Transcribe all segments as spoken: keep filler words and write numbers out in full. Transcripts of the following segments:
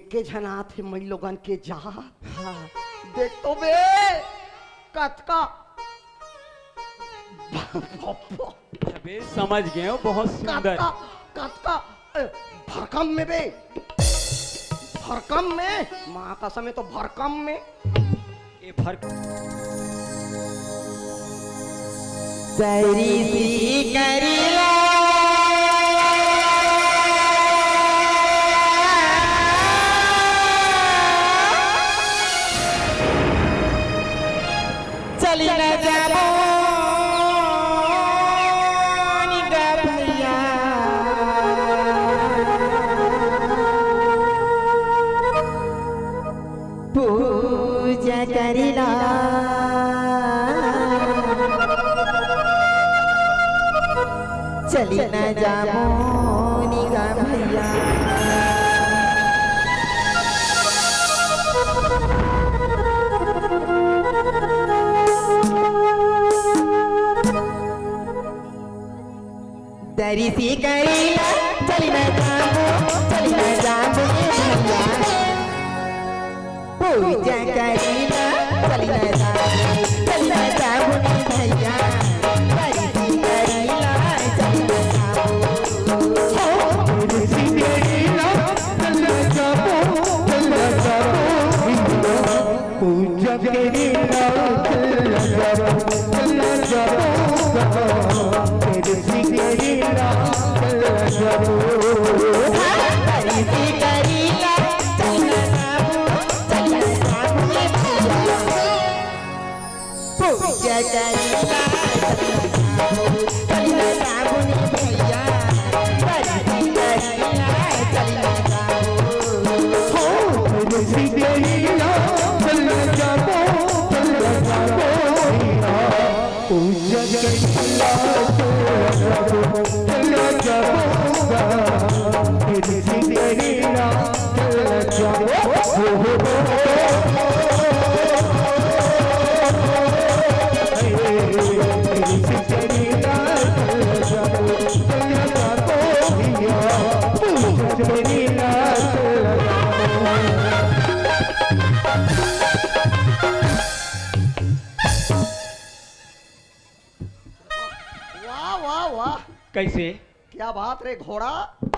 के झन आथे मई लोगन के जात। हाँ। देख तो बे, कतका। अबे समझ गए हो, बहुत सुंदर। कतका, कतका, ए, भरकम में बे, भरकम में, माँ कसम में तो भरकम में। ए भर तरी सी करीला। चली न जाबो निगा भैया। पूजा करिला। चली न जाबो निगा भैया। दरिसी करीला, चली न जाबो, चली न जाबो ए भैया। पूजा करीला, चली न जाबो, चली न जाबो ए भैया। दरिसी करीला, चली न जाबो। हो, दरिसी करीला, चली न जाबो, चली न जाबो। पूजा करीला, चल जाबो, चल जाबो, तेरे सिकरीला, चल जाबो। तेरे सिकरीला, चल जाबो, चल जाबो, ये भैया। पूजा करीला, चल जाबो, चल जाबो, ये भैया। तेरे सिकरीला, चल जाबो। वाह, वाह, वाह। कैसे? क्या बात रे घोड़ा।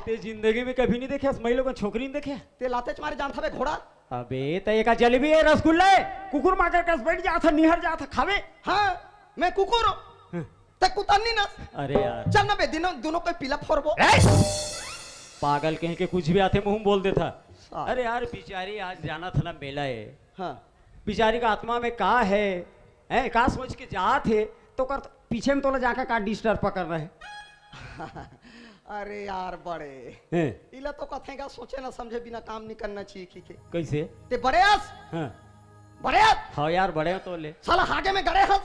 ते जिंदगी में कभी नहीं देखे, असमई लोगन छोकरी नहीं देखे। ते लाते च मारे जानत हवे घोड़ा। अबे, ते एका जलेबी है, रसगुल्ला है, कुकुर माकर कस बैठ जात है, निहर जात है, खावे। हाँ, मैं कुकुर हूँ। हाँ। ते कुतन्नी ना। अरे यार। चल ना बे, दिनों, दोनों पे पीला फोरबो। ए! पागल कहीं के कुछ भी आते मुंह में बोल देता। हाँ। अरे यार, बेचारी आज जाना था ना मेला है। हाँ। बेचारी का आत्मा में का है, हैं, का सोच के जात है, तो कर पीछे में तोला जाकर का डिस्टर्ब कर रहे। अरे यार बड़े, हैं। इला तो कथे का सोचे ना समझे बिना काम नहीं करना चाहिए, ठीक है? कैसे? ते बड़े अस? हाँ। बड़े अस? हाँ यार, बड़े हो तो ले। साला हागे में गड़े हस।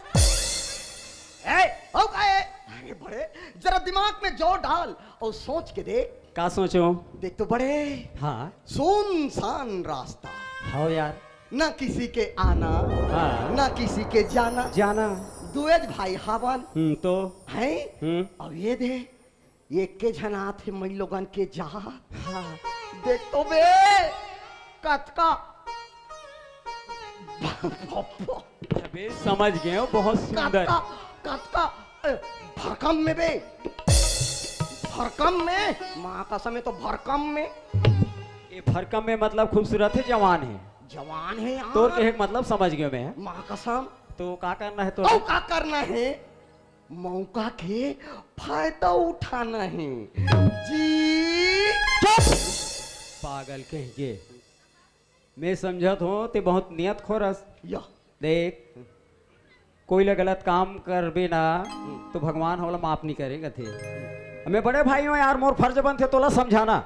ए, हो का ए? अरे बड़े, जरा दिमाग में जोर डाल और सोच के देख। का सोचो? देख तो बड़े, हाँ। सुनसान रास्ता। हाँ यार। ना किसी के आना, हाँ। ना किसी के जाना। जाना। दुएज भाई हावन। हम्म, तो? हैं? हम्म। अब ये दे, ये के झन आथे मई लोगन के जा। हाँ। देख तो बे, कतका। अबे समझ गए हो, बहुत सुंदर। कतका, कतका, ए, भरकम में बे। भरकम में, माँ कसम में तो भरकम में। ये भरकम में मतलब खूबसूरत है, जवान है। जवान है यार। तोर के एक मतलब समझ गयो मैं। माँ कसम। तो का करना है तो? तो का करना है? मौका के फायदा उठाना है। जी। चुप! पागल कहीं के। मैं समझत हूँ, ते बहुत नियत खोरस। या। देख, कोई ला गलत काम करबे ना, हम्म। तो भगवान हमला माफ नहीं करेगा थे। मैं बड़े भाई हूँ यार, मोर फर्ज बनथे तोला समझाना।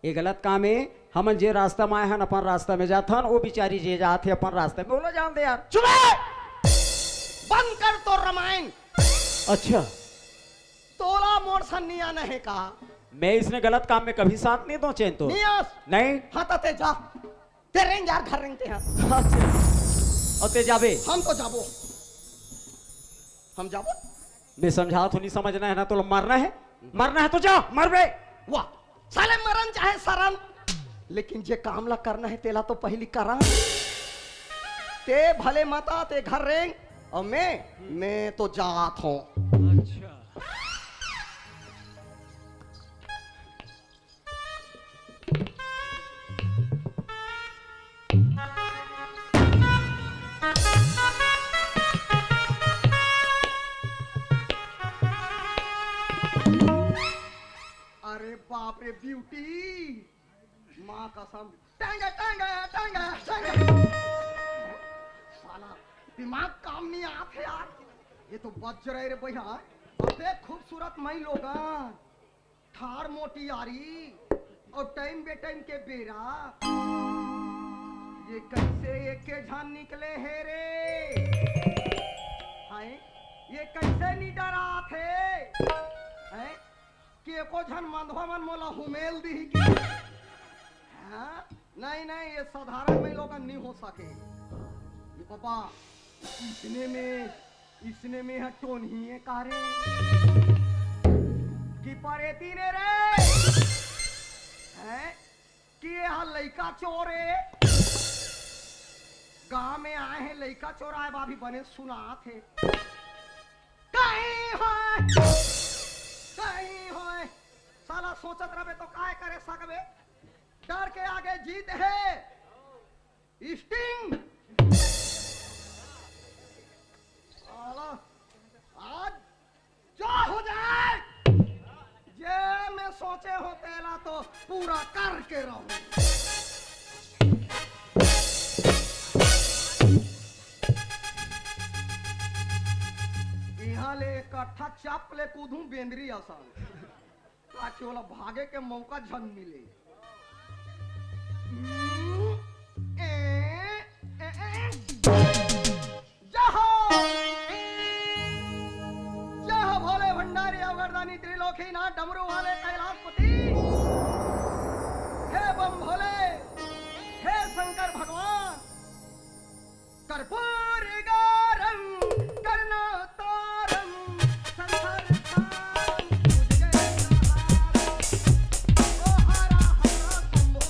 ये गलत काम है। हमन जे रास्ता में आए हन, अपन रास्ता में जात हन, वो बिचारी जे जात है अपन रास्ता में, ओला जान दे यार। चुप है! बंद कर तो रामायण। अच्छा। तोला मोर सन नहीं आना है का? मैं इसने गलत काम में कभी साथ नहीं दो चैन तो। नहीं आस। नहीं। हाँ, तो ते जा। ते रेंग यार, घर रेंगते हैं। अच्छा। और ते जाबे? हम तो जाबो। हम जाबो। मैं समझावत हूँ, नहीं समझना है ना, तो मरना है, मरना है तो जा, मर बे। वाह, साले मरन चाहे सरन। लेकिन जे काम ला करना हे, तेला तो पहिली करा। ते भले मता, ते घर रेंग, अउ मैं, मैं तो जात हूँ। अच्छा। अरे बाप रे ब्यूटी, माँ कसम, टंगा, टंगा, टंगा, टंगा। साला दिमाग काम नहीं आते यार। ये तो बज रहे रे भैया। अबे खूबसूरत मई लोगन, ठाड़ मोटी यारी अउ टाइम बे टाइम के बेरा, ये कैसे एके झन निकले हे रे? हैं? ये कैसे नी डरात हे? हैं? के एको झन मंदवा मन मोला हुमेल दिही कि? हाँ? नहीं, नहीं, ये साधारण में लोगन नहीं हो सके। ये पापा, इसने में, इसने में है टोनही है का रे? कि परेती ने रे? हैं? कि ये हा लइका चोर हे? गांव में आए हैं, लइका चोर आए, भाभी बने सुनात हे। कहीं होय, कहीं होय। साला सोचत रहबे तो काय करे सकबे? डर के आगे जीत हे। स्टिंग। साला, आज जो हो जाए, जे मैं सोचे हो तेला तो पूरा करके रहूं। इहां ले एक कट्ठा चाप ले कूदूं बेंदरी असन। ताकि ओला भागे के मौका झन मिले। हम्म, ए, ए, ए, जय हो, जय हो भोले भंडारी अवघड़दानी त्रिलोकीनाथ डमरू वाले कैलाशपति। हे बम भोले, हे शंकर भगवान, कर्पूरगारं करुणातारं संसारसारं भुजगेन्द्रहारं। ओ हरा हरा शंभो,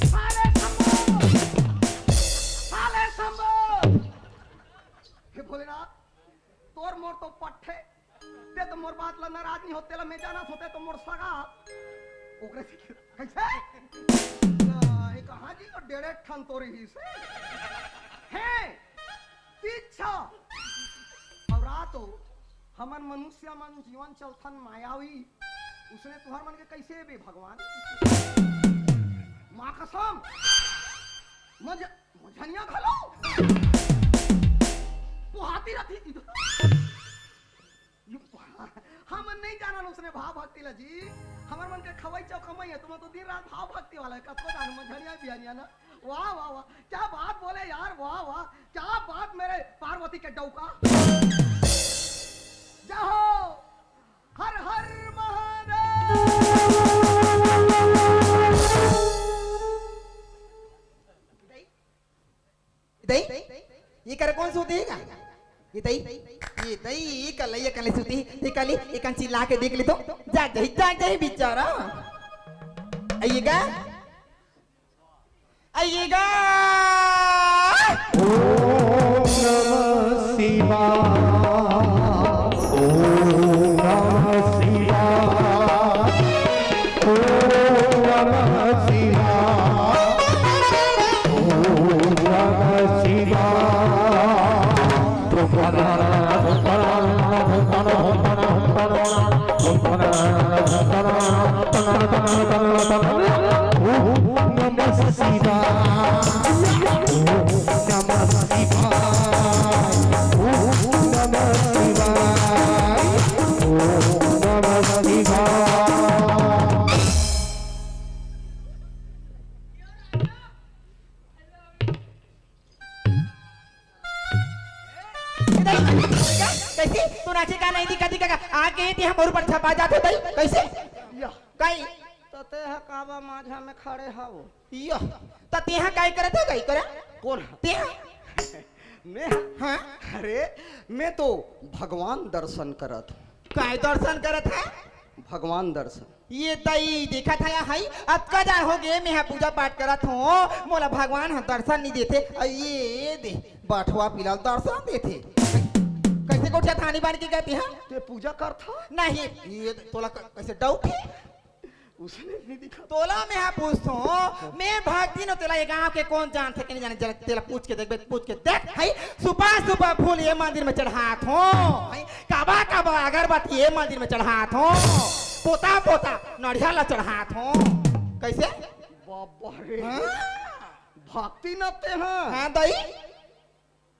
साले शंभो, साले शंभो। हे भोलेनाथ, तोर मोर तो पट्ठे, ते तो मोर बात ला नाराज नहीं होते ला, मैं जानत होते तो मोर सगा। ओकरे से क्यों? कैसे? ना, ये कहाँ जी को डेढ़े ठन तो रही से? हैं? तीछा। अउ रातो, हमन मनुष्य मन जीवन चलथन मायावी, उसने तुहर मन के कैसे बे भगवान? माँ कसम, मज-, मझनिया घलो। पुहाती रथी। हमन नहीं जानन उसने भाव भक्ति ला जी। हमर मन के खवई चौकमई है, तुमन तो दिन रात भाव भक्ति वाला है, कतको जान मझनिया बिहनिया ना। वाह, वाह, वाह, क्या बात बोले यार, वाह, वाह, क्या बात मेरे पार्वती के डौका। जय हो, हर हर महादेव। इतई, ये कर कौन सूती है का? इतई, इतई, ये कर ले, ये कर ले सूती, ये कर ले, ये कन चिल्ला के देख ले तो, जाग जाही, जाग जाही बेचारा। आइएगा, आइएगा। ओम नमः शिवाय, ओम नमः शिवाय, ओम नमः शिवाय। कैसे? तू नाचे का नहीं दिखा, दिखा का? आके ते हमर ऊपर छपा जात हो तई। कैसे? या। कई? त ते ह काबा माझा में खड़े हव? या। त ते ह काय करत हो, कई करे? कौन ह? ते ह? मैं? हाँ? अरे, मैं तो भगवान दर्शन करत हूँ। काय दर्शन करत है? भगवान दर्शन। ये दई देखत हया हई, अतका जान हो गे, मैं ह पूजा पाठ करत हों, मोला भगवान ह दर्शन नइ देथे। अ ये दे, बठवा पिला ल दर्शन देथे। कइसे गोठियाथानी बन के गए तेहा? ते पूजा करथा? नहीं, ये तोला क-, कइसे doubt हे? उसने नहीं दिखा। तोला मैं ह पूछथों, मैं भक्तिन तेला ये गांव के कोन जानथे कि नहीं जाने, जरा तेला पूछ के देख बे, पूछ के देख, हई, सुबह सुबह फूल ये मंदिर में चढ़ात हों, हई, काबा काबा अगरबत्ती ये मंदिर में चढ़ात हों, पोता पोता नरियर ला चढ़ात हों। कइसे? बाबा रे। हाँ? भक्ति न ते हाँ। हाँ दई।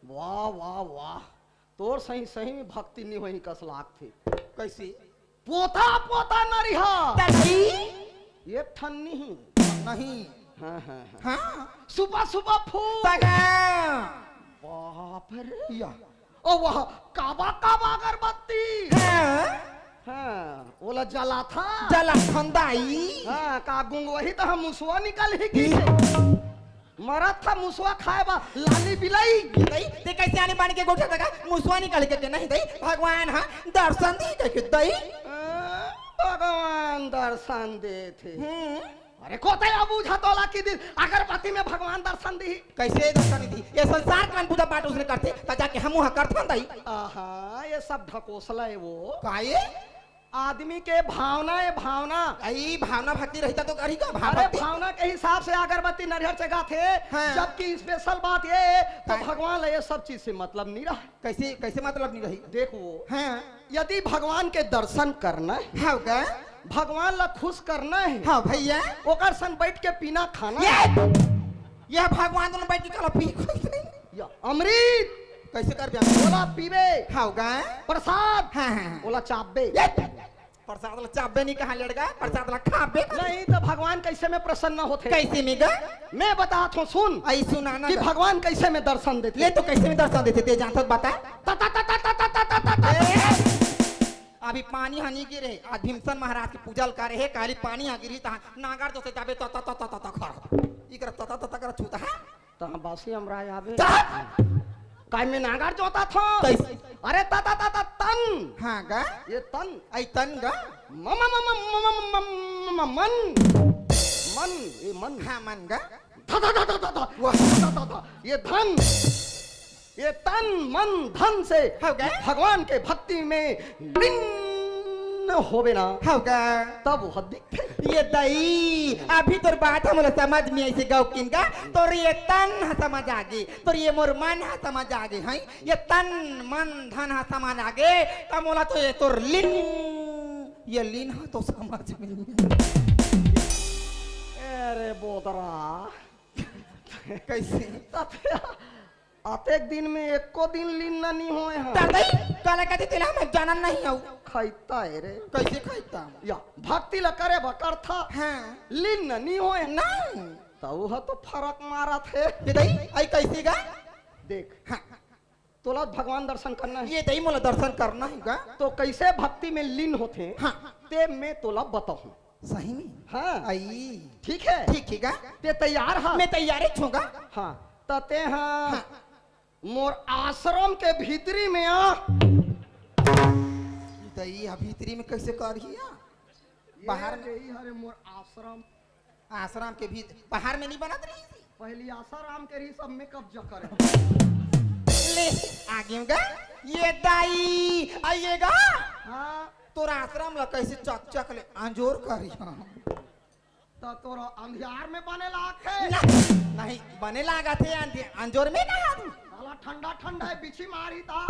वाह, वाह, वाह। तोर सही, सही में भक्ति नहीं होही कस लागथे। कइसे? पोता, पोता नरियर। दई। एक ठन नहीं। नहीं। हाँ, हाँ, हाँ। हाँ। सुबह, सुबह फूल। तगा। बाप रे। या। ओ वाह, काबा, काबा अगरबत्ती। हाँ। हाँ, ओला जलाथा। जलाथन दई। हाँ, का गुंगवाही त हम मुसवा निकलही कि। मरत था मुसवा खाए बा, लाली बिलाई। दई, ते कइसे आनी बानी के गोठियाथस गा? मुसवा निकल के, के नहीं दई, भगवान ह दर्शन दिही कहिके दई। हाँ, भगवान दर्शन देथे। हम्म। अरे कोते अबूझा तोला कि दिन अगरबत्ती में भगवान दर्शन दिही। कइसे दर्शन दिही? ये संसार के मन पूजा पाठ उसने करथे, त जाके हमू ह करथन दई। आहा, ये सब ढकोसला हे वो। का ये? आदमी के भावना हे, भावना। अई भावना भक्ति रहिथे त करही का भाव अरे भक्ति? भावना के हिसाब से अगरबत्ती नरियर चघाथे, हाँ। जबकि special बात ये हे, त का? भगवान ला ये सब चीज से मतलब नहीं रहा। कइसे, कइसे मतलब नहीं रही? देख वो, हाँ। यदि भगवान के दर्शन करना हे, हाँ का? भगवान ला खुश करना हे, हाँ भइया। ओकर संग बइठ के पीना खाना ये, हे। ये भगवान दोनों बइठ के काला पी खुश नहीं। या अमृत। कइसे करबे अमृत? ओला पीबे। हाँ का? प्रसाद। हाँ, हाँ, हाँ। ओला चाबबे। ये प्रसाद ला चाबबे नहीं कहाँ लड़गा, प्रसाद ला खाबे। नहीं त भगवान कइसे में प्रसन्न होथे? कइसे में गा? मैं बताथों, सुन। अई सुना ना कि गा। भगवान कइसे में दर्शन देथे। ले तो कइसे में दर्शन देथे, ते जानथस बता। ता, ता, ता, ता। ए, अभी पानी ह नइ गिरे, आज भीमसेन महाराज के पूजा ल करे हे, काली पानी ह गिरही, तहाँ नांगर जोते जाबे, ता, ता, ता, ता, ता, ता, खड़ा। इकरा ता, ता, ता, ता, करा छूता, हाँ? तहाँ बासी अमराय आबे। ता? काय में नांगर जोताथों? कइसे? अरे ता, ता, ता, ता, तन। हाँ गा? ये तन। अई तन गा? म, म, म, मन। मन, ये मन। हाँ, मन गा। ध, ध, ध, ध, ध, ध। वाह। ध, ध, ध, ध। ये धन। ये तन, मन, धन से हाँ गा। भगवान के भक्ति में लीन होबे ना। हाँ गा। तब वो दिखथे। ये दई, अभी तोर बात ह मोला समझ में आइसे गौकिन गा, तोर ये तन ह समझ आगे, तोर ये मोर मन ह समझ आगे, हैं? ये तन, मन, धन ह समझ आगे, त मोला तो ये तोर लीन, ये लीन ह तो समझ में नहीं। अरे बोतरा। कइसे? अतेक दिन में एको दिन लीन ना नहीं होए हैं। त दई, काला कथे तेला मैं जानन नहीं हूँ। खइता हे रे। कइसे खइता? या, भक्ति ला करे बर करथा। हाँ। लीन ना नहीं होए। नहीं। त उह तो फरक मारत हे। ये दई, अई कइसे गा? देख। हाँ। तोला भगवान दर्शन करना हे। ये दई मोला दर्शन करना हे गा। तो कइसे भक्ति में लीन होथे? हाँ। ते मैं तोला बताहूँ। सही में? हाँ। अई। ठीक हे? ठीक हे गा। ते तैयार हा? मैं तैयार ही छूँगा। हाँ। त ते हा हाँ। मोर आश्रम के भीतरी में आ। दई, ये भीतरी में कइसे करही आ? ये बाहर में? यही हरे मोर आश्रम। आश्रम के भीत-, बाहर में नहीं बनत रही थी? पहली आसाराम के रही, सब में कब्जा करे। ले, आगे गा। ये दई, अई ये गा। हाँ। तोर आश्रम ला कइसे चक चक ले अंजोर करी हम। त तोर अंधियार में बने लागथे। नहीं, नहीं, बने लागथे अंधि-, अंजोर में कहाँ तू? साला ठंडा ठंडा हे, बिछी मारी ता।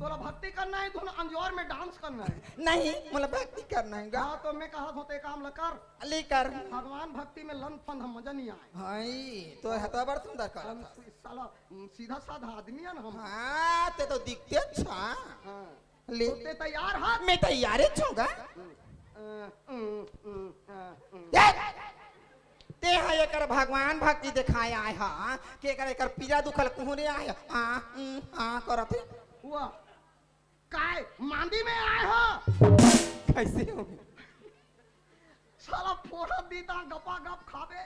तोला भक्ति करना हे, धुन अंजोर में dance करना हे। नहीं, मोला भक्ति करना हे गा। हाँ, तो मैं कहा होते काम ला कर। ले कर। भगवान भक्ति में लंद फंद मजा नहीं आए। हाय, तो हता बड़ सुंदर करत हस। साला, उम, सीधा साधा आदमी हे ना हम। हाँ, ते तो दिखते अच्छा। हाँ। ले। तो ते तैयार हस? मैं तैयार ही छूँगा। हम्म, अ, उम, उम, अ, उम। ए! ते हा एकर भगवान भक्ति देखाए आए हा, के एकर, एकर पीरा दुखल कुहरे आए हा, आ, उम, आ करत हे। हुआ। काय मांदी में आए हो? कइसे हो? साला फोड़ा दीदा गपा गप खाबे।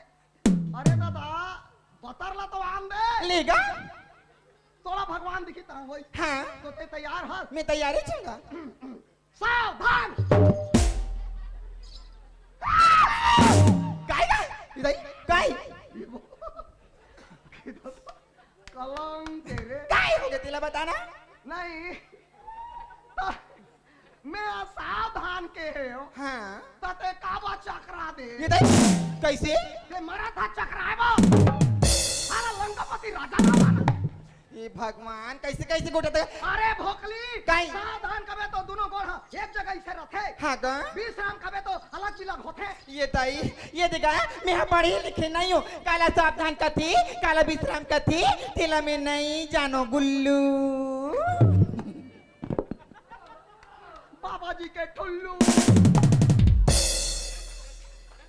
अरे दादा, बतर ला तो आन दे। ले गा। तोला भगवान दिखी ता होई। हाँ। तो ते तैयार हस? मैं तैयार ही छूँगा। सावधान। काय, काय? इधर ही? काय? कलंक हे रे। काय हो गे तेला बता ना? नहीं। त मैं सावधान के हे हो। हाँ। त ते काबर चकरा दे? ये दे, कैसे? ते मरा था चकराए बा। साला लंकापति राजा ना बना। ये भगवान, कैसे, कैसे गोठियाथे? अरे भोकली, काय? सावधान कबे तो दुनो गोड़ ह एक जगह इसे रथे। हाँ का? विश्राम कबे तो अलग बिलग होथे। ये दाई, ये देखा, मैं ह पढ़े लिखे नहीं हूँ। काला सावधान कथे, काला विश्राम कथे, तेला मैं नहीं जानो गुल्लू। बाबा जी के ठुल्लू।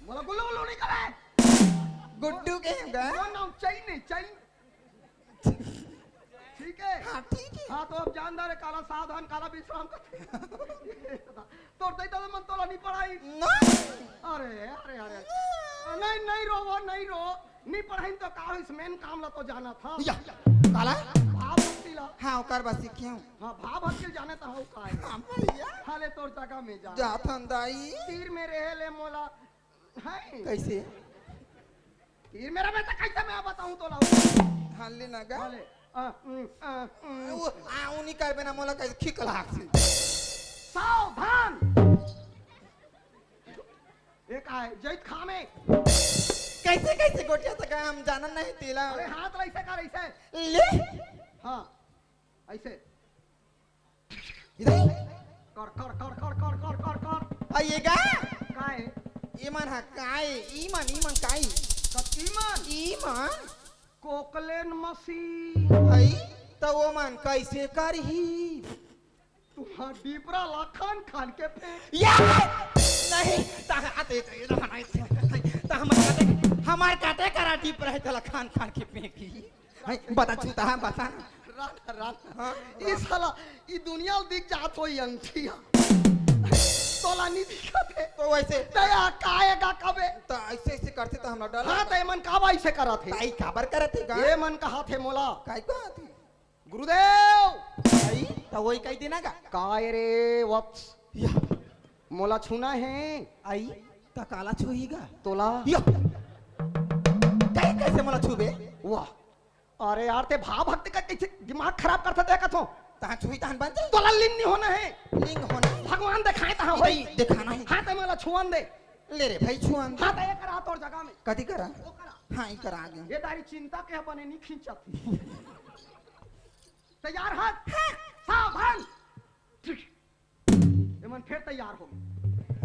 बोला गुल्लू गुल्लू नहीं करे। गुड्डू के होगा? No, no, चैन नहीं, चैन। ठीक है? हाँ, ठीक है। हाँ, तो अब जानदार है, काला सावधान, काला विश्राम कथे। तोर दई तो मन तोला नहीं पढ़ाई। नहीं। अरे, अरे, अरे। नहीं, नहीं रो वो, नहीं रो। नहीं पढ़ाई तो का होइस, main काम ला तो जाना था। या, काला? भाव भक्ति ला। हाँ, ओकर बस सीखे हूँ। हाँ, भाव भक्ति जाने तो हो का है। हाँ, भैया। हाले तोर जगह में जा। जाथन दाई। तीर में रहे ले मोला। है। कैसे? तीर मेरा में तो कैसे मैं बताऊँ तोला? हाले ना गा। हाले। आ, उम, आ, उम। वो, आ, उनी करबे ना मोला कैसे खिकला हाकसी। सावधान। एक आए, जैत खामे। कैसे, कैसे गोठियाथे हम जानन नहीं तेला। अरे हाथ ला ऐसे कर, ऐसे। ले। हाँ, ऐसे। इधर। कर, कर, कर। आ, ये गा? काय? इमन हा काय? इमन, इमन काय? कति मन? इमन? कोकलेन मशीन। हई, त वो मन कैसे करही? तुहां डीपरा ला खान खान के फेंक। या! नहीं, तह, अते, तह, हमार काटे, हमार काटे करा डीपरा है, तला खान खान के फेंकी। हैं, बता, छूता है, बता ना। राना, राना। हाँ? ई साला, ई दुनिया दिख जात होई अंगठिया। तोला नहीं दिखत है। तो वैसे दया काएगा कबे? तो ऐसे, ऐसे करथे तो हमरा डर हाँ, लगता। तो एमन काबा ऐसे करत हे? ताई काबर करत हे गा? ये मन कहा थे मोला। काय कहत हे? गुरुदेव! आई, तो वही कही देना गा? काय रे वत्स? या। मोला छूना है। आई, तो काला छुही गा? तोला। या। काय कैसे मोला छूबे? वाह। अरे यार, ते भाव भक्ति का कैसे दिमाग खराब करता देखत हो? तहां छुई तहां बन जाई। तोला लीन नहीं होना है। लिंग होना है। भगवान दिखाए तहां होई। नहीं, दिखाना है। हाथ में ला छुअन दे। ले रे भाई, छुअन दे। हाथ ये करा तोर जगह में। कदी करा? वो करा। हाँ, ई करा आगे। ये तारी चिंता के अपने नहीं खींचत। तैयार हाथ। हाँ। सावधान। एमन फेर तैयार हो गे।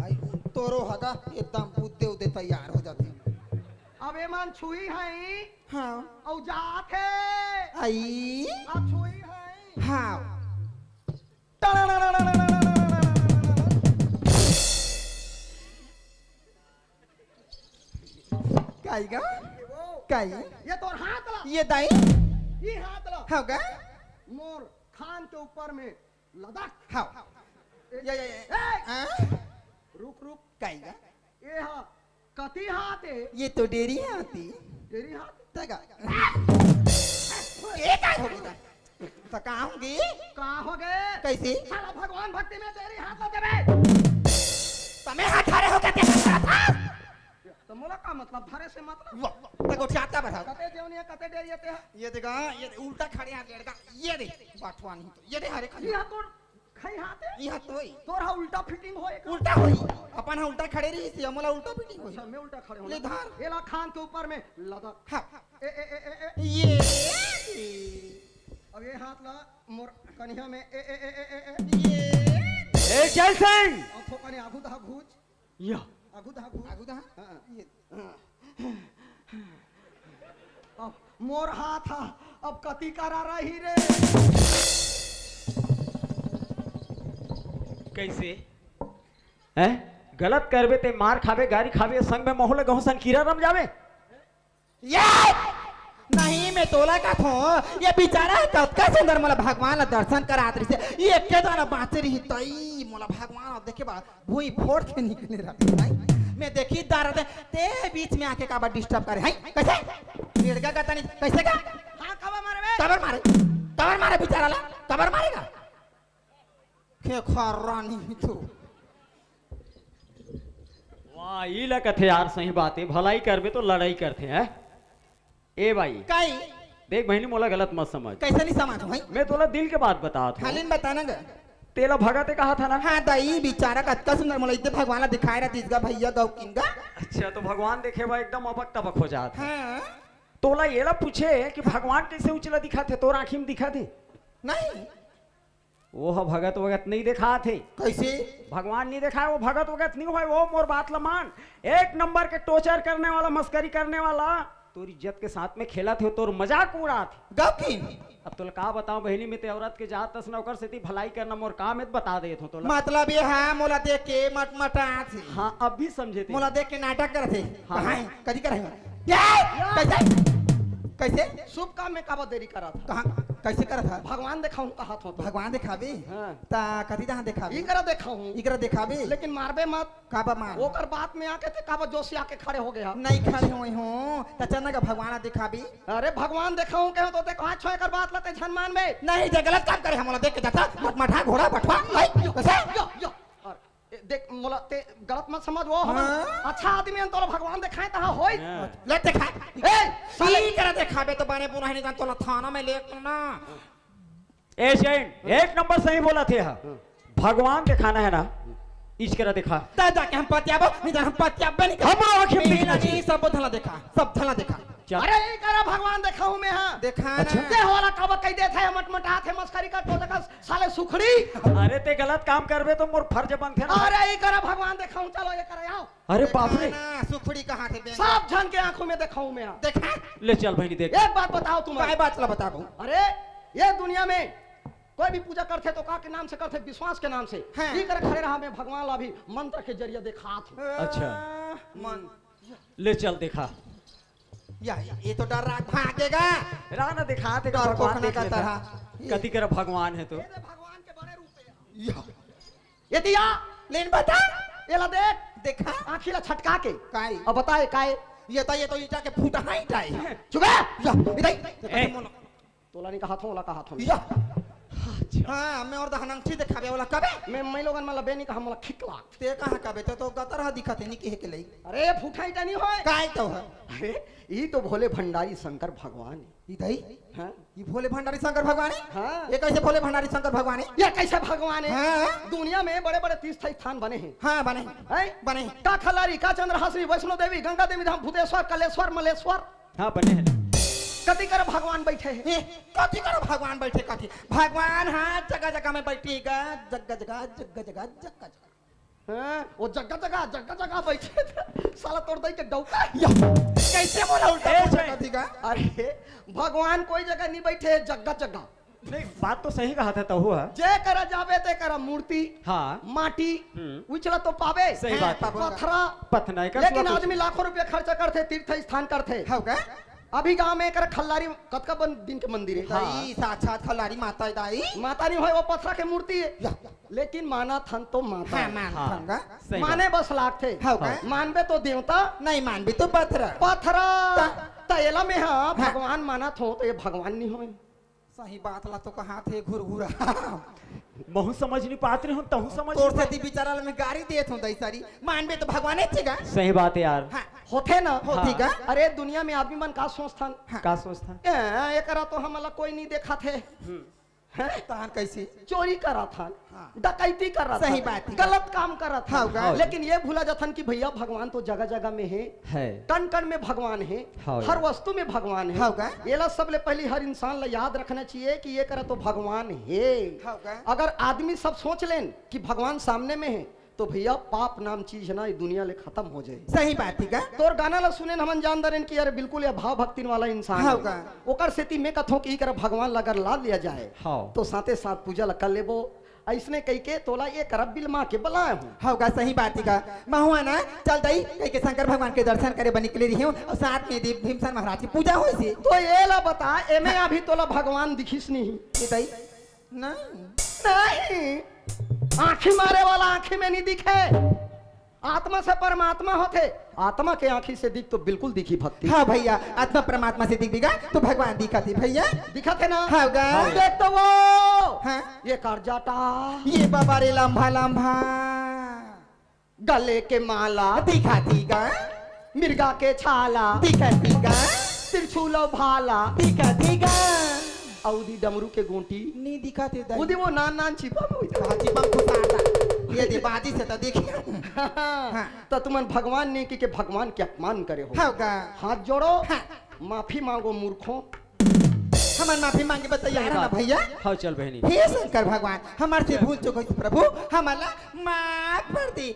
भाई, तोरो हगा एकदम उद्दे उद्दे तैयार हो जाथे। अब एमन छुई हई। हाँ। अउ जात हे। आई। अब छुई हई। हाँ। काई गा? काई? ये तोर हाथ ला। ये दाई? ये हाथ ला। हाँ गा? मोर खान के ऊपर में लदक। हाँ। ए, ये, ये, ये। ए! हाँ? रुक, रुक। काई गा? ए हा, कति हाथ हे? ये तो डेरी हाथ हे। डेरी हाथ? तगा। ये काय हो गया? तो का होगे? का हो गए? कैसे? साला भगवान भक्ति में डेरी हाथ ला देबे। तमे हाथ धरे हो, कते हाथ धरा था? तो मोला का मतलब, धरे से मतलब? वाह, तो गोठियात का बढ़ा? कते जेवनिया, कते डेरी ते? ये देखा, ये उल्टा खड़े हाथ लड़का, ये दे, बटवा नहीं तो, ये दे हरे खड़ी। ये तो खई हाथ हे? इहाँ तो होई। तोर हा उल्टा fitting होए का? उल्टा होई। अपन हा उल्टा खड़े रही, से मोला उल्टा fitting होई। अच्छा, मैं उल्टा खड़े हूँ ले ना। धार। एला खान के ऊपर में लदक। हाँ। ए, ए, ए, ए, ए। ये। अब ये हाथ ला मोर कनिहा में, ए, ए, ए, ए, ए, ए। ये। ए, जय सिंह। अब थोकने आगू दहा घूच। या। आगू दहा घूच। आगू दहा? हाँ। ये। अब मोर हाथ हा, अब कति करा रही रे। कैसे? हैं? गलत करबे ते मार खाबे, गारी खाबे, संग में महू ल गहूं सन कीरा रम जाबे। ये! नहीं, मैं तोला कथों, ये बेचारा हे कतका सुंदर मोला भगवान ला दर्शन करात रहिसे। ये एके दाना बांचे रही तई मोला भगवान ला देखे बा भुई फोड़ के निकले रहते हैं। मैं देखी दारा दे, ते बीच में आके काबर disturb करे हैं? कैसे? रेड़गा का तनी, कैसे का? हाँ, काबर मारे बे? काबर मारे? काबर मारे बेचारा ला? काबर मारेगा? खेखर रानी तो। हाँ, ई ला कथे यार, सही बात हे, भलाई करबे तो लड़ाई करथे, हैं? ए भाई, काई? देख बहिनी, मोला गलत मत समझ। कैसे नहीं समझ भाई? मैं तोला दिल के बात बतात हूँ। हालिन बता ना ग। तेला भगत हे कहा था ना? हाँ दाई, बेचारा कतका सुंदर मोला इतने भगवान ला दिखाए रहतीस गा भैया गौकिन गा। अच्छा, तो भगवान देखे बा एकदम अबक तबक हो जात हे। हाँ। तोला एला पूछे कि भगवान कैसे उचला दिखत हे, तोर आँखी में दिखत हे? नहीं। वो ह भगत वगत नहीं देखात हे। कैसे? भगवान नहीं देखाए, वो भगत वगत नहीं होय, वो मोर बात ला मान। एक नंबर के टोचर करने वाला, मस्करी करने वाला, तोर इज्जत के साथ में खेलत हे, तोर मजाक उड़ात हे। गौकिन। अब तोला का बताऊं बहिनी, मैं ते औरत के जात अस ना, ओकर सेती भलाई करना मोर काम हे, त बता देत हूँ तोला। मतलब ये हा, मोला देख के मटमटात हे। हाँ, अब भी समझे ते। मोला देख के नाटक करत हे। हाँ। कहाँ हे? कदी करत हे? ये! कैसे? कैसे? शुभ काम में काबर देरी करत हे? कहाँ? कैसे करत हे? भगवान देखाहूँ कहत हूँ तो। भगवान देखाबे? हाँ। ता कदी तहाँ देखाबे? इकरा देखाहूँ। इकरा देखाबे? लेकिन मारबे मत। काबर मार? ओकर बात में आके ते काबर जोशिया के खड़े हो गे हा? नहीं खड़े होय हूँ। त चल ना गा भगवान देखाबे? अरे भगवान देखाहूँ कहे हूँ तो ते कहाँ छो एकर बात ला ते झन मानबे? नहीं, जे गलत काम करे हे मोला देख के जाता, मटमटा घोड़ा बटवा, आई, कैसे? यो, यो, अरे, ए, देख, मोला ते गलत मत समझ, वो हमन हाँ? अच्छा आदमी हन, तोला भगवान देखाए तहाँ होई। हाँ। ले देखा। ए, साले। ई करा देखाबे तो बने पुरहिनी जान तोला थाना में ले ना। ए सेठ, एक नंबर सही बोलत हे हा। हाँ। भगवान देखाना हे ना, इस करा देखा। त जाके हम पतियाबो, नहीं त हम पतियाबे नहीं। हमरो आँखें में मेरा दिखना नहीं, चाहिए। सब धला देखा, सब धला देखा। चल। अरे, ई करा भगवान देखाहूँ मैं हा। देखा ना। अच्छा। ते वाला काबर कहि देत हे, मटमटात हे, मस्करी करत हे, साले सुखड़ी। अरे, ते गलत काम करबे तो मोर फर्ज बनथे ना। अरे, ई करा भगवान देखाहूँ, चलो, ये करा, आओ। अरे, बाप रे। देखा ना, सुखड़ी कहाँ थे, बेंगा? सब झन के आँखों में देखाहूँ मैं हा। देखा। ले चल बहिनी, देख। एक बात बताओ तुम। काय बात ला बताबो? अरे, ये दुनिया में कोई भी पूजा करथे तो का के नाम से करथे? विश्वास के नाम से। हाँ। ई करा खड़े रहा, मैं भगवान ला अभी मंत्र के जरिए देखात हूँ। अच्छा। मन। ले चल देखा। या, ये तो डर रहा, भागेगा। रहा ना, देखात हे, डर भगवान कोकना देख का लेता। तरह। कति करा भगवान हे तो। ये तो भगवान के बड़े रूप हे। या। ये दिया। लेन बता। ये ला देख। देखा। आँखी ला छटका के। काय? अब बताए काय? ये तो, ये तो ईटा के फूटा है, ईटा है। चुप है। या, इधर। ए। तोला नहीं कहा था, ओला कहा था। या। अच्छा। हाँ, मैं और दहन अंगठी देखाबे, ओला कबे? मैं, मैं लोगन मला बे नहीं कहा, मोला खिकला। ते कहाँ कबे? तो, तो गतर हा दिखत हे, नहीं कहे के लई। अरे, फूटा ईटा नहीं होय। काय तो है? अरे, ई तो भोले भंडारी शंकर भगवान हे। ई दई? हाँ। ई भोले भंडारी शंकर भगवान हे? हाँ। ये कैसे भोले भंडारी शंकर भगवान हे? ये कैसे भगवान हे? हाँ। दुनिया में बड़े-बड़े तीर्थ स्थान बने हे। हाँ, बने हे। हैं? बने हे। का खल्लारी, का चंद्रहासिनी, वैष्णो देवी, गंगा देवी धाम, भूतेश्वर, कलेश्वर, मलेश्वर। हाँ, बने हे। कति कर भगवान बैठे हे? ए, कति कर भगवान बैठे, कति? भगवान हाँ जगह जगह में बैठी गा, जगह जगह, जगह जगह, जगह जगह। हाँ, वो जगह जगह, जगह जगह बैठे थे। साला तोर दई के डौका। या, कैसे बोला उल्टा ए, पुल्टा ए। कथी का? अरे, भगवान कोई जगह नहीं बैठे, जगह जगह। नहीं, बात तो सही कहा था तहु हा। जे करा जाबे ते करा मूर्ति, हाँ। माटी, हम्म। उचला तो पाबे। सही हाँ, बात है। पाबो। पथरा। पथना एकर लेकिन सुआ कुछ आदमी लाखों रुपया खर्चा करथे, तीर्थ स्थान करथे। हाँ का? अभी गांव में एकर खल्लारी कतका बन दिन के मंदिर हे। हाँ। दाई, साक्षात खल्लारी माता हे दाई। माता नहीं होय, वो पथरा के मूर्ति हे। या। लेकिन मानथन तो माता हाँ, हे। मानथन हाँ, गा। सही माने बात। बस लागथे। हाँ, गा। मानबे तो देवता। नहीं मानबे तो पथरा। पथरा। ता- त एला में हाँ, हाँ। भगवान मानत हो तो ये भगवान नहीं होय। सही बात ला तो कहा थे घुरघुरा। महू समझ नहीं पात रहे हो, तहू समझ तोर नहीं सेती पात। बेचारा ला मैं गारी देत हूँ दाई सारी। मानबे तो भगवान हे गा। सही बात है यार। हाँ। होथे ना। होथे हाँ। गा। अरे दुनिया में आदमी मन का सोचथन? हाँ। का सोचथन? ए, एकरा तो हमला कोई नहीं देखा थे। हम्म। हैं? तहान कैसे? चोरी करत हन, हाँ। डकैती करत सही हन, बात है। गलत काम करत हाँ, हन। गा। लेकिन ये भूला जाथन कि भैया भगवान तो जगह जगह में हे, है। कण कण में भगवान हे, हाँ। हर वस्तु में भगवान हे। हाँ, गा। एला सबले पहली हर इंसान ला याद रखना चाहिए कि ये करा तो भगवान हे। हाँ, गा। अगर आदमी सब सोच लेन कि भगवान सामने में हे, तो भैया पाप नाम चीज ना ये दुनिया ले खत्म हो जाए। सही बात है का? तोर गाना ला सुने न हमन जान दरेन कि यार बिल्कुल ये भाव भक्तिन वाला इंसान हाँ है। का? ओकर सेती मैं कथों कि इकर भगवान ला अगर ला लिया जाए हाँ। तो साथे साथ पूजा ला कर लेबो। ऐसने कह के तोला ये करब बिलमा के बुलाए हूँ। हाँ का? सही बात है का? महुआ ना चल दई कह के शंकर भगवान के दर्शन करे बर निकले रही हूँ और साथ में दीप भीमसेन महाराज की पूजा हुई थी। तो ये ला बता एमे हाँ। अभी तोला भगवान दिखिस नहीं? ये दई? नहीं। नहीं, आँखी मारे वाला आँखी में नहीं दिखे, आत्मा से परमात्मा होथे। आत्मा के आँखी से दिख तो बिल्कुल दिखी भक्ति। हाँ भैया, आत्मा परमात्मा से दिख बिगा तो भगवान दिखा थे भैया। दिखा थे ना? हाँ गा। हाँ। देख तो वो। हाँ। ये कर जाटा। ये बाबा रे लंबा लंबा। गले के माला दिखा दीगा, मिर्गा के छाला दिखा दीगा, त्रिशूल अउ भाला दिखा दीगा। अउ दी डमरू के गोटी नी दिखा दे दाई। वो दे वो नान नान छिपा में होई। बाजी बम खुशादा। ये दे बाजी से तो देखिए। हाँ। त तुमन भगवान नेकी के भगवान के अपमान करे हो। हाँ गा। हाथ जोड़ो। हाँ। माफी मांगो मूर्खों। हमन माफी मांगे बताइए ना भैया। हाँ चल बहनी। हे शंकर भगवान, हमार से भूल चुक होइस प्रभु, हमला माफ कर दे।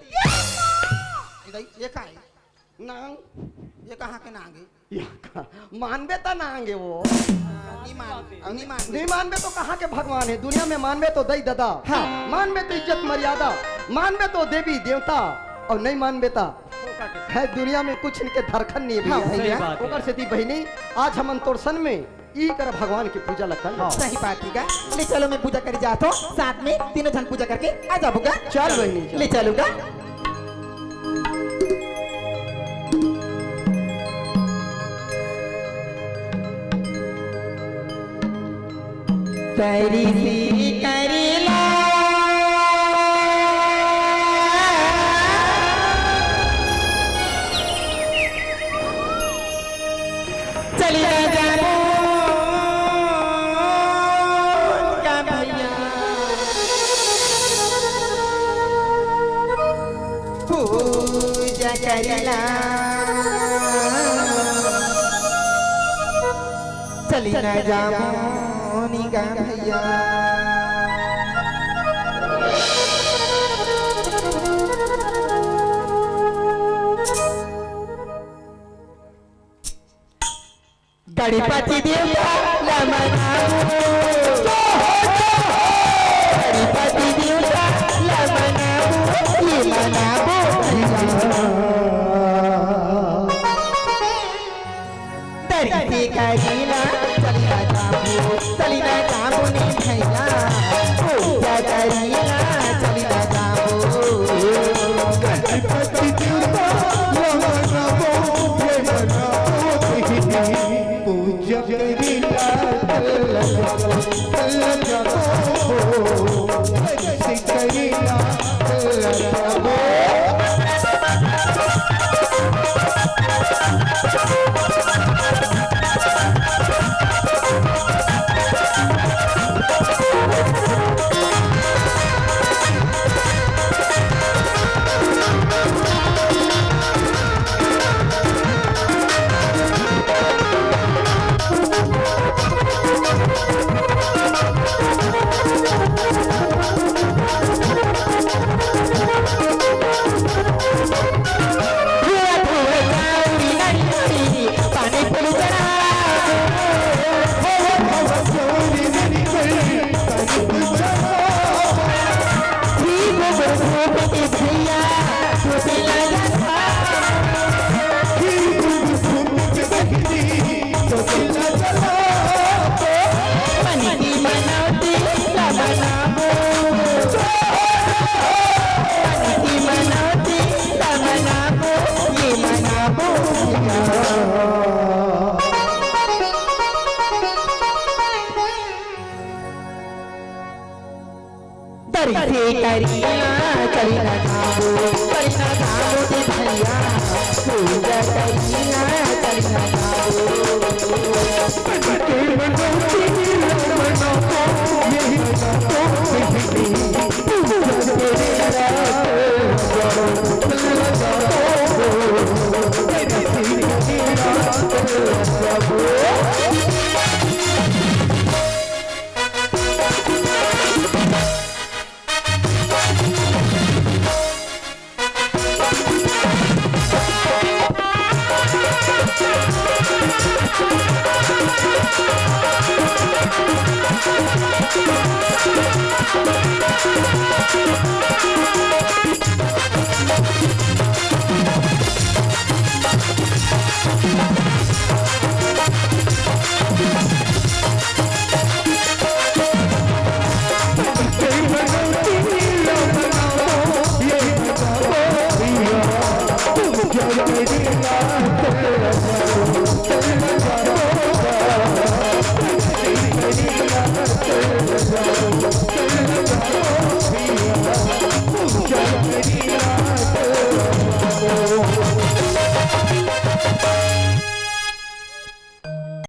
ये का है? नांग। ये कहाँ के नांग है? ये का? मानबे त नांग है वो। नहीं मान, नहीं मान। नहीं मानबे तो कहाँ के भगवान है? दुनिया में मानबे तो दई ददा। हाँ। मानबे तो इज्जत मर्यादा, मानबे तो देवी देवता, अउ नहीं मानबे त है दुनिया में कुछ इनके धरखन नहीं है हाँ, भैया। सही बात है। ओकर सेती बहिनी, आज हमन तोर सन में ई कर भगवान की पूजा लगता है। हाँ। सही बात है गा। ले चलो मैं पूजा करी जात हो, साथ में तीनों झन पूजा करके आ जाबो गा। चल बहिनी, चल। ले चलो गा। करी सी करेला। चली ना जाबो का भैया। पूजा करेला। चली ना जाबो नी गा भैया। गणपति देवता ला मनाबो। गणपति देवता ला मनाबो, ये मनाबो। दर्शन करेला चली ना जाबो, चली ना जाबो नी भैया। पूजा करेला चली ना जाबो। गणपति देवता ला मनाबो, ये मनाबो बहिनी। पूजा करेला चली ना जाबो, चली ना जाबो। दर्शन करेला चली ना जाबो, चली ना जाबो रे भैया। पूजा करेला चली ना जाबो।